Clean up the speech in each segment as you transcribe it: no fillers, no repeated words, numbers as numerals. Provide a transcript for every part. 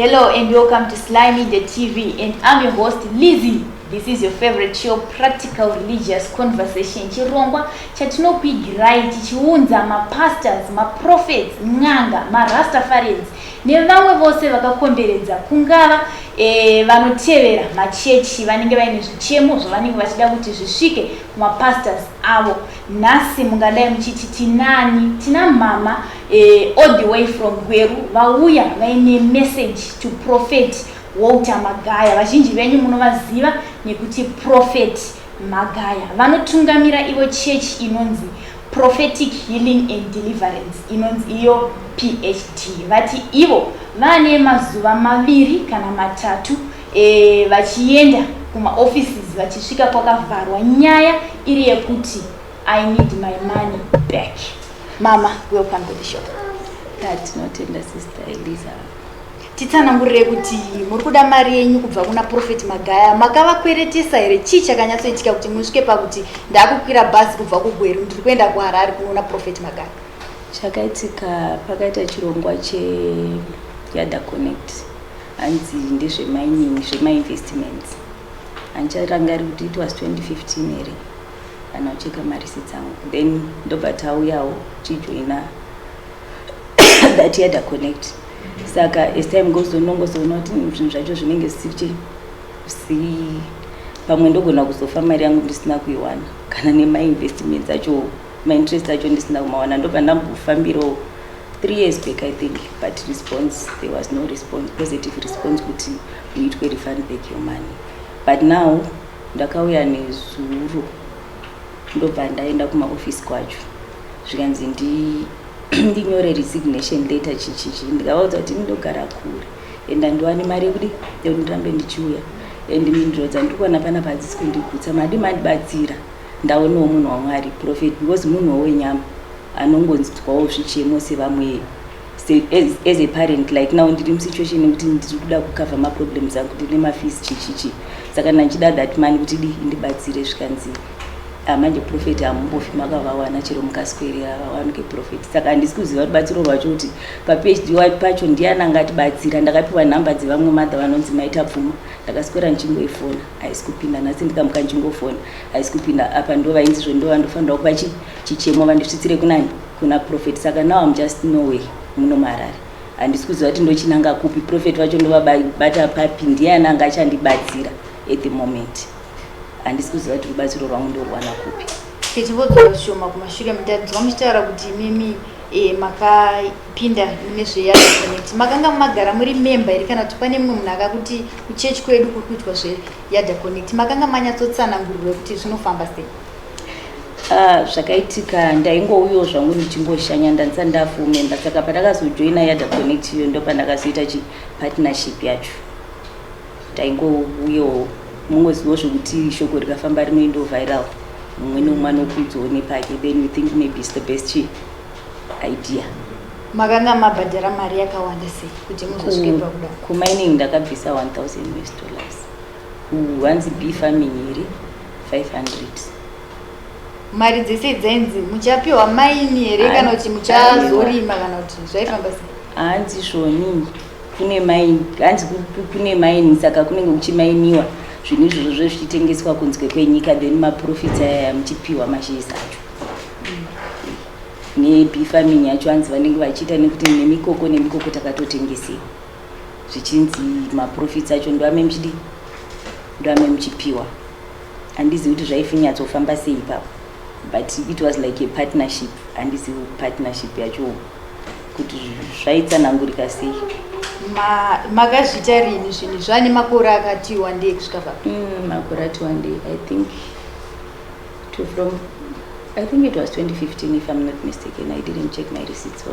Hello and welcome to Sly Media TV, and I'm your host, Lizzie. This is your favorite show, Practical Religious Conversation. Chirongwa chatinokuigirai tichiunza mapastors, maprophets, n'anga, marastafarians nevamwe vose vakakomberedza, kungava vanotevera machechi vanenge vaine zvichemo zvavanenge vachida kuti zvisvike kumapastors avo. Nhasi mungadai muchiti tinani? Tina mama all the way from Gweru, vauya vaine message to Prophet Walter Magaya. Vazhinji venyu munovaziva nekuti Prophet Magaya vanotungamira ivo chechi inonzi Prophetic Healing and Deliverance, inonzi iyo PHD. Vati ivo vane mazuva 2 kana 3 vachienda kumaoffices, vachisvika kwakavharwa. Nyaya iri yekuti, "I need my money back." Mama, welcome to the show. Tinotenda, Sister Eliza. Titsanangurire kuti muri kuda mari yenyu kubva kuna Prophet Magaya. Makavakweretesa here? Chii chakanyatsoitika kuti musvike pakuti ndaakukwira bhazi kubva kuGweru, ndiri kuenda kuHarare kunoona Prophet Magaya? Chakaitika, pakaita chirongwa cheYadah Connect, hanzi ndezvemining, zvemainvestments. Handicharangari kuti it was 2015 here kana kucheka marisits angu. Then ndobva tauyawo tichijoina that Yadah Connect. Saka as time goes on, unongozoona kuti zvinhu zvacho zvinenge zvisiri si pamwe ndogona kuzofa mari yangu ndisina kuiwana, kana nemainvestments acho, mainterest acho ndisina kumawana. Ndobva ndambofambirawo 3 years back, I think, but response, there was no response, positive response kuti uitwe refund back your money. But now ndakauya nezuro, ndobva ndaenda kumaofisi kwacho, zvikanzi ndinyore resignation letter, chichichi. Ndikavaudza kuti ndinogara kure and handiwani mari yekuti yekuti ndirambe ndichiuya, and mhinduro dzandiri kuwana panapa hadzisi kundigutsa. Madi mandibatsira ndaonewo munhu waMwari, prophet, because munhuwo wenyama anongonzwawo zvichemo sevamwe. As a parent, like now ndiri musituation yekuti ndiri kuda kucover maproblems angu, ndine mafees, chichichi, saka ndanchida that money kuti di indibatsire. Zvikanzi, "Manje prophet hamumbofi makavawana, chero mukaswerera vawanuke prophet." Saka handisi kuziva rubatsiro rwacho kuti paPHD pacho ndiani angatibatsira. Ndakapiwa nhamba dzevamwe madha vanonzi Maita Pfuma. Ndakaswera ndichingoifona, haisi kupinda. Nhasi ndikamuka ndichingoifona, haisi kupinda. Apa ndo vainzizvo ndo vandofanirwa kuva chichemo vandisvitsire kunani, kuna prophet. Saka now am just nowhere muno muHarare. Handisi kuziva kuti ndochinanga kupi, prophet vacho ndovabata papi, ndiani anga achandibatsira. At the moment handisi kuziva kuti rubatsiro rwangu ndorwana kupi. Tichimbodzora zvishoma kumashure, mutanzwa muchitaura kuti imimi makapinda nezveYadah Connect. Makanga magara muri member here, kana kuti pane mumwe munhu akakuti kuchechi kwedu kuri kuitwa zveYadah Connect? Makanga manyatsotsanangurirwe kuti zvinofamba sei? Ah, zvakaitika, ndaingouyawo zvangu ndichingoshanya, ndandisati ndafull member. Saka pandakazojoina Yadah Connect iyo, ndo pandakazoita chipartnership yacho. Ndaingouyawo, mungozivawo zvekuti shoko rikafamba rinoendawo viral, mumwe neumwe anokuudzawo nepake, then you think maybe it's the best idea. Makanga mabhadhara mari yakawanda sei kuti muzosvike pakuda? Kumining ndakabvisa 1000 US dollars, kuhanzi bee farming iri 500. Mari dzese dzainzi muchapiwa mine here, kana kuti muchazorima, kana kuti zvaifamba sei? Hanzi zvoni kune mine, hanzi kune mine, saka kunenge kuchimainiwa zvinhu izvozvo zvichitengeswa kunze kwenyika, then maprofits aya muchipiwa mashares acho. Nebee farming yacho hanzi vanenge vachiita nekuti nemikoko, nemikoko takatotengesewa, zvichinzi maprofits acho ndoame muchidi, ndoame muchipiwa. Handizivi kuti zvaifinyatsofamba sei ipapo, but it was like a partnership. Handizivi partnership yacho kuti zvaitsanangurika sei. Makazviita rini zvinhu? Zvane makore akati wandei kusvika papi? Makore ati wandei. I think to from, I think it was 2015, if I'm not mistaken. I didn't check my receipts, so.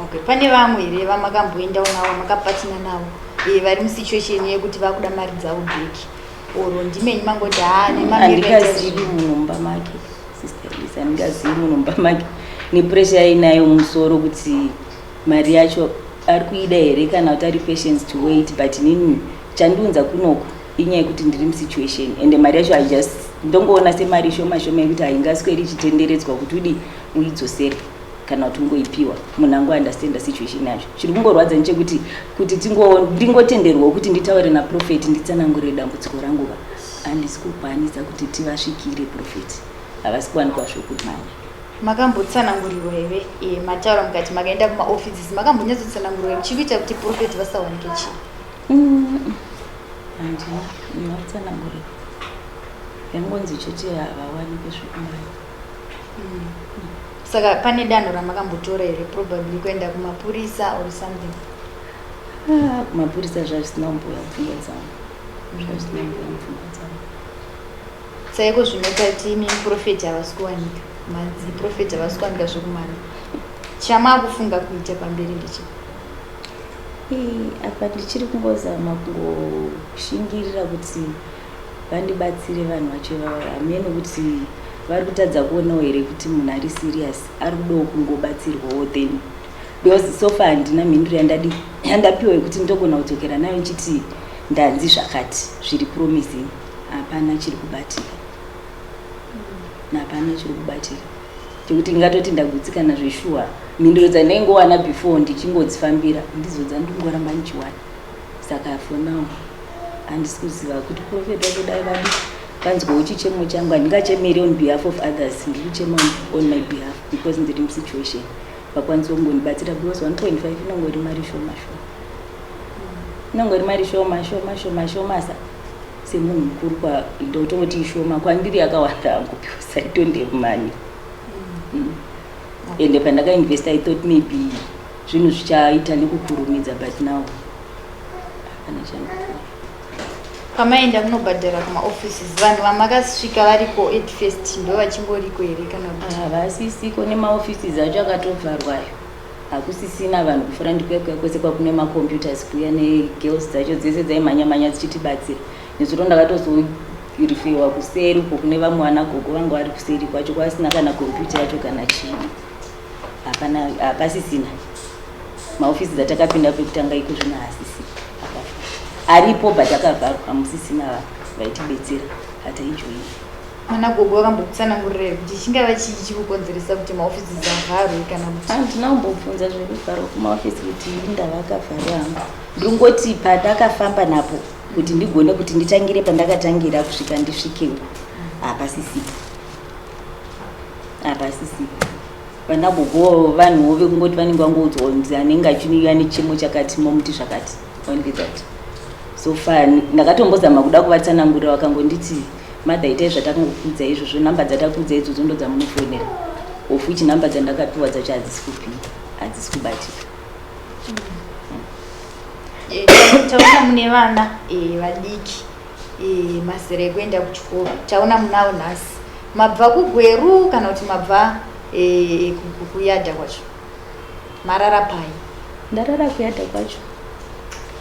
Okay, pane vamwe here vamakamboendawo navo, makapatina navo, vari musituation yekuti vakuda mari dzavo back, or ndimenyi mangoti ha? Handingazivi munhu mumba make, Sister Elisa, handingazivi munhu mumba make nepressure yainayo mumusoro kuti mari yacho ari kuida here, kana kuti ari patience to wait. But inini chandiunza kunoku inyaya yekuti ndiri musituation, ende mari yacho I just ndongoona semari shoma shoma yekuti haingasweri ichitenderedzwa kuti udi uidzosere. Kana kuti ungoipiwa munhu angounderstanda situation yacho. Chiri kungorwadza ndechekuti kuti ndingotenderwawo kuti nditaure naprophet, nditsanangurire dambudziko rangu va, handisi kukwanisa kuti tivasvikire prophet. Havasi kuwanikwa zvokumhanya. Makambotsanangurirwa here? Mataura mukati makaenda kumaoffices, makambonyatsotsanangurirwa chikuita kuti prophet vasawanike chii? Handina ndina kutsanangurirwa. Yangonzi chete havawanikwe zvokumhanya. Saka pane danho ramakambotora here, probably kuenda kumapurisa or something? Ah, kumapurisa zvazvisina kumbouya mupfungwa dzangu, zvazvisina kumbouya mupfungwa dzangu. Saiko zvinotati imi prophet havasi kuwanika, manzi prophet havasi kuwanika zvekumana, chamakufunga kuita pamberi ndechi? Apa ndichiri kungozama kungoshingirira kuti vandibatsire vanhu vacho ivavo. Hamene kuti vari kutadza kuonawo here kuti munhu ari serious, ari kudawo kungobatsirwawo then, because so far handina mhinduro yandapiwa yekuti ndogona kudzokera nayo nchiti ndanzi zvakati zviri promising. Hapana chiri kubatika, hapana chiri kubatika chekuti ndingatoti ndagutsikana zveshuwa. Mhinduro dzandaingowana before ndichingodzifambira ndidzo dzandingoramba ndichiwana. Saka for now handisi kuziva kuti prophet wacho dai vadi vanzwawo chichemo changu. Handingachemeri on behalf of others, ndiri kuchema on my behalf because ndiri musituation. Vakwanisa kungondibatsira, because 1.5 inongori mari shoma shoma, inongori mari shoma shoma shoma shomasa. Semunhu mukuru ndotongoti ishoma kwandiri, yakawanda hangu because I don't have money. Ende pandakainvesta I thought maybe zvinhu zvichaita nekukurumidza, but now hapana chandikuona. Pamaenda kunobhadhara kumaoffices, vanhu vamakasvika variko at first ndo vachingoriko here kana kuti? Havasisiko, nemaoffices acho akatovharwayo, hakusisina vanhu. Kufront kuya kwese kwakune macomputers kuya, negirls dzacho dzese dzaimhanya-mhanya dzichitibatsira. Nezuro ndakatozorifewa kuseri uko kune vamwe vana gogo vanga vari kuseri kwacho, kwasina kana computer yacho kana chii, hapana, hapasisina. Maofisi dzatakapinda pekutanga iko zvino haasisi, akafa. Aripo but akavharwa, hamusisina vanhu vaitibetsera hataijoini. Mana gogo vakambokutsanangurira here kuti chingava chii chikukonzeresa kuti maoffices avharwe kana kuti? Handina kumbobvunza zvekuvharwa kumaofisi kuti ndavakavharwa hangu. Ndingoti pandakafamba napo kuti ndigone kuti nditangire pandakatangira kusvika ndisvikewo, hapasisipo, hapasisipo. Vana gogo vanhuwo vekungoti vanenge vangoudzwa kunzi anenge achiuya nechimo chakati, momuti zvakati, only that. So far ndakatombozama kuda kuvatsanangurira, vakangonditi, "Mother, itai zvatakangokuudza izvozvo, namba dzatakuudza idzodzo ndo dzamunofonera," of which namba dzandakapiwa dzacho hadzisi kupi, hadzisi kubatika. Taona mune vana vadiki, mazera ekuenda kuchikoro. Taona munavo nhasi. Mabva kuGweru kana kuti mabva kuyadha kwacho? Marara pai? Ndarara kuyadha kwacho.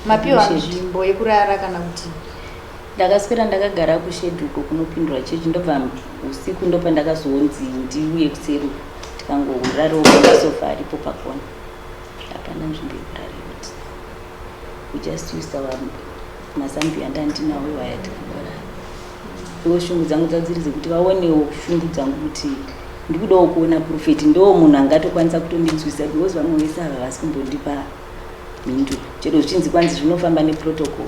Mapiwa nzvimbo yekurara kana kuti? Ndakaswera ndakagara kushed uko kunopindura chechi. Ndobva usiku ndopandakazonzi ndiuye kuseri, tikangorarawo pamasofa aripo pakona. Hapana nzvimbo yekurara yekuti, we just used our mazambiya andandinawo iwaya, tikangorara. Iwo shungu dzangu dzadziri dzekuti vaonewo shungu dzangu kuti ndikudawo kuona prophet, ndo munhu angatokwanisa kutondinzwisa, because vamwe vese ava havasi kumbondipa mhinduro. Chero zvichinzi kwanzi zvinofamba neprotocol,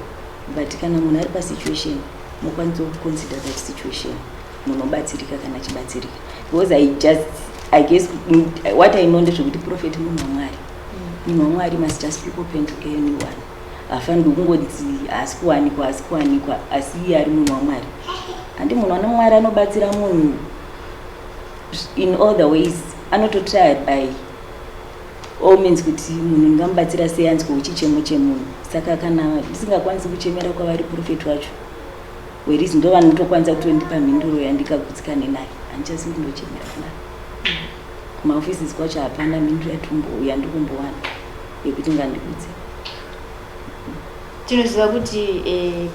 but kana munhu ari pasituation mokwanisa kuconsider that situation, munhu obatsirika kana achibatsirika, because I just, I guess what I know ndezvekuti prophet munhu waMwari. Munhu waMwari must just be open to anyone. Haafanirwi kungonzi haasi kuwanikwa, haasi kuwanikwa, asi iye ari munhu waMwari. Handi munhu waMwari anobatsira munhu in all the ways, anototry by all means kuti munhu ndingamubatsira sei anzwewo chichemo chemunhu. Saka kana ndisingakwanisi kuchemera kwavari prophet wacho, whereas ndo vanotokwanisa kutondipa mhinduro yandikagutsikane nayo, handichasi kundochemera kuna kumaoffices kwacho. Hapana mhinduro yandikumbowana yekuti ngandikudze. Tinoziva kuti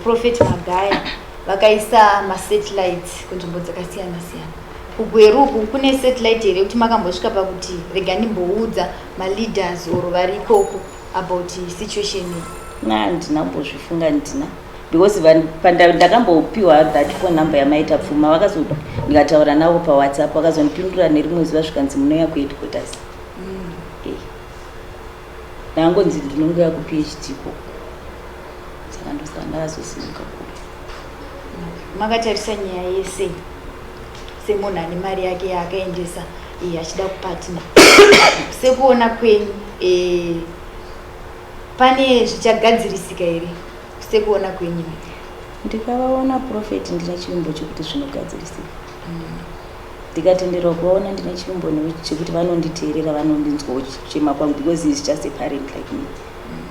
Prophet Magaya vakaisa masatellites kunzvimbo dzakasiyana siyana. KuGweru uku kune satellite here, kuti makambosvika pakuti rega ndimboudza maleaders or vari ikoko about situation iyi? Na, handina kumbozvifunga, ndina, because ndakambopiwa that phone number yamaita pfuma, vakazo ndikataura navo paWhatsApp, vakazondipindura nerimwe zuva zvikanzi munouya kuheadquarters. Ndangonzi ndinongouya kuPhD ikoko, saka ndosaka ndakazosimuka kuuya. Makatarisa nyaya yese semunhu ane mari yake yaakaendesa achida kupartner, sekuona kwenyu pane zvichagadzirisika here, sekuona kwenyu? Ndikavaona prophet, ndine chivimbo chekuti zvinogadzirisika. Ndikatenderwa kuvaona, ndine chivimbo chekuti vanonditeerera, vanondinzwawo chichema kwangu, because is just a parent like me,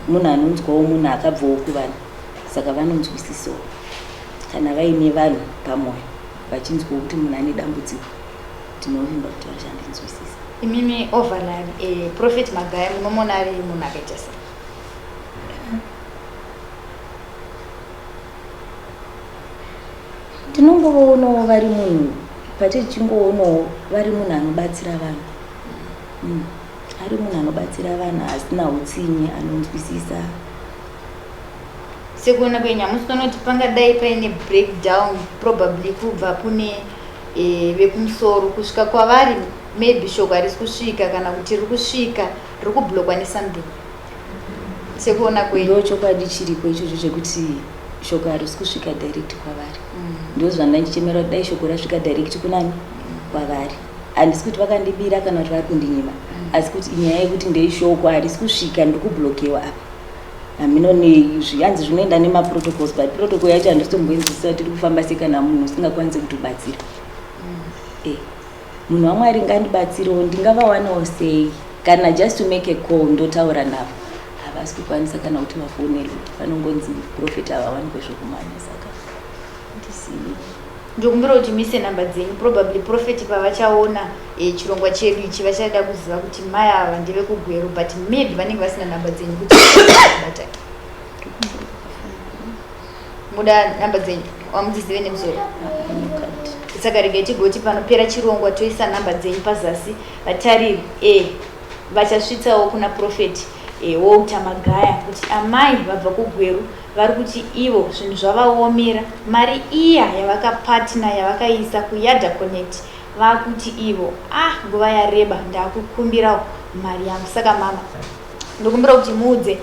munhu anonzwawo, munhu akabvawo kuvanhu, saka vanonzwisisawo kana vaine vanhu pamwoyo vachinzwawo kuti munhu ane dambudziko. Ndinovimba kuti vachandinzwisisa. Imimi overall, Prophet Magaya munomona ari munhu akaita sei? Ndinongovoonawo vari munhu, patichingoonawo vari munhu anobatsira vanhu. Ari munhu anobatsira vanhu, asina utsinye, anonzwisisa. Sekuona kwenyu, hamusi kuona kuti pangadai paine breakdown, probably kubva kune vekumusoro kusvika kwavari? Maybe shoko harisi kusvika, kana kuti riri kusvika riri kublockwa nesomething, sekuona kwenyu? Ndo chokwadi chiripo ichocho chekuti shoko harisi kusvika direct kwavari. Ndo zvandandichemera kuti dai shoko rasvika direct kunani, kwavari. Handisi kuti vakandibira kana kuti vari kundinyima, asi kuti inyaya yekuti ndeishoko harisi kusvika, ndiri kublockewa apa. Hamino zviyanzi zvinoenda nemaprotocols, but protocol yacho handisitomboinzwisisa kuti iri kufamba sei kana munhu usingakwanisi kutobatsira. Munhu waMwari ngandibatsirewo, ndingavawanawo sei? Kana just to make a call, ndotaura navo, havasi kukwanisa kana kuti vafonerwe. Vanongonzi prophet havawanikwe zvokumanya, saka ndisivi. Ndokumbira kuti muise namba dzenyu. Probably prophet pavachaona chirongwa chedu ichi vachada kuziva kuti mai ava ndevekuGweru, but maybe vanenge vasina namba dzenyu kuti bata. Muda namba dzenyu, wamudzizive nemusoro? Saka regai tigoti panopera chirongwa toisa namba dzenyu pazasi, vatariri vachasvitsawo kuna Prophet Walter Magaya kuti amai vabva kuGweru vari kuti ivo zvinhu zvavaomera, mari iya yavakapartner, yavakaisa kuYadah Connect, vakuti ivo, ah, nguva yareba, ndakukumbirawo mari yangu. Saka mama, ndokumbira kuti muudze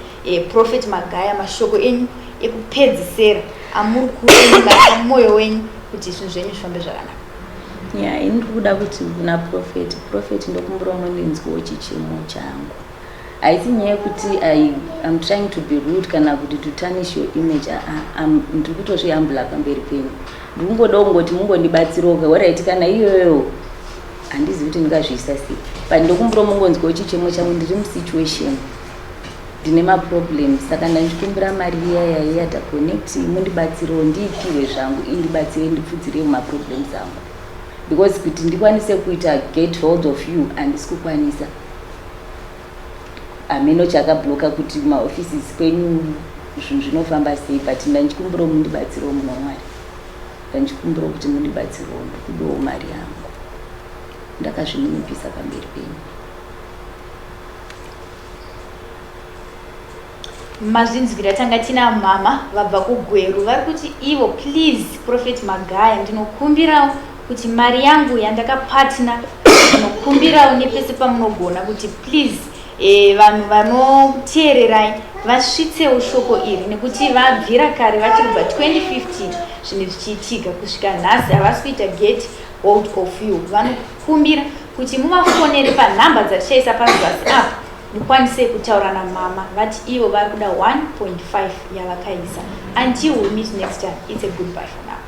Prophet Magaya mashoko enyu ekupedzisera amuri kufunga pamwoyo wenyu kuti zvinhu zvenyu zvifambe zvakanaka. Ya, ini ndiri kuda kuti kuna prophet, prophet, ndokumbira mundinzwewo chichemo changu. Haisi nyaya yekuti I'm trying to be rude kana kuti to tarnish your image. Ndiri kutozvihambula pamberi penyu. Ndiri kungoda kungoti mungondibatsiroka. Alright, kana iyoyo handizivi kuti ndingazviisa sei, but ndokumbira mungonzwawo chichemo changu. Ndiri musituation, ndine maproblems, saka ndandichikumbira mari iya yaYadah Connect, mundibatsirewo ndiipiwe zvangu, indibatsire ndipfudzirewo maproblems angu, because kuti ndikwanise kuita get hold of you handisi kukwanisa. Hameno chakablocka kuti maoffices kwenyu zvinhu zvinofamba sei, but ndandichikumbirawo mundibatsirewo, munhu waMwari. Ndandichikumbirawo kuti mundibatsirewo, ndikudawo mari yangu. Ndakazvininipisa pamberi penyu. Mazvinzwira, tanga tina mama vabva kuGweru vari kuti ivo, please Prophet Magaya, ndinokumbirawo kuti mari yangu yandakapartner, ndinokumbirawo nepese pamunogona kuti please vanhu vanoteererai vasvitsewo shoko iri, nekuti vabvira kare vachiri kubva 2015 zvinhu zvichiitika kusvika nhasi havasi kuita get hold of you. Vanokumbira kuti muvafonere panhamba dzatichaisa pazasi apo mukwanise kutaura namama. Vati ivo vari kuda 1.5 yavakaisa. Until we meet next time, it's a goodbye for now.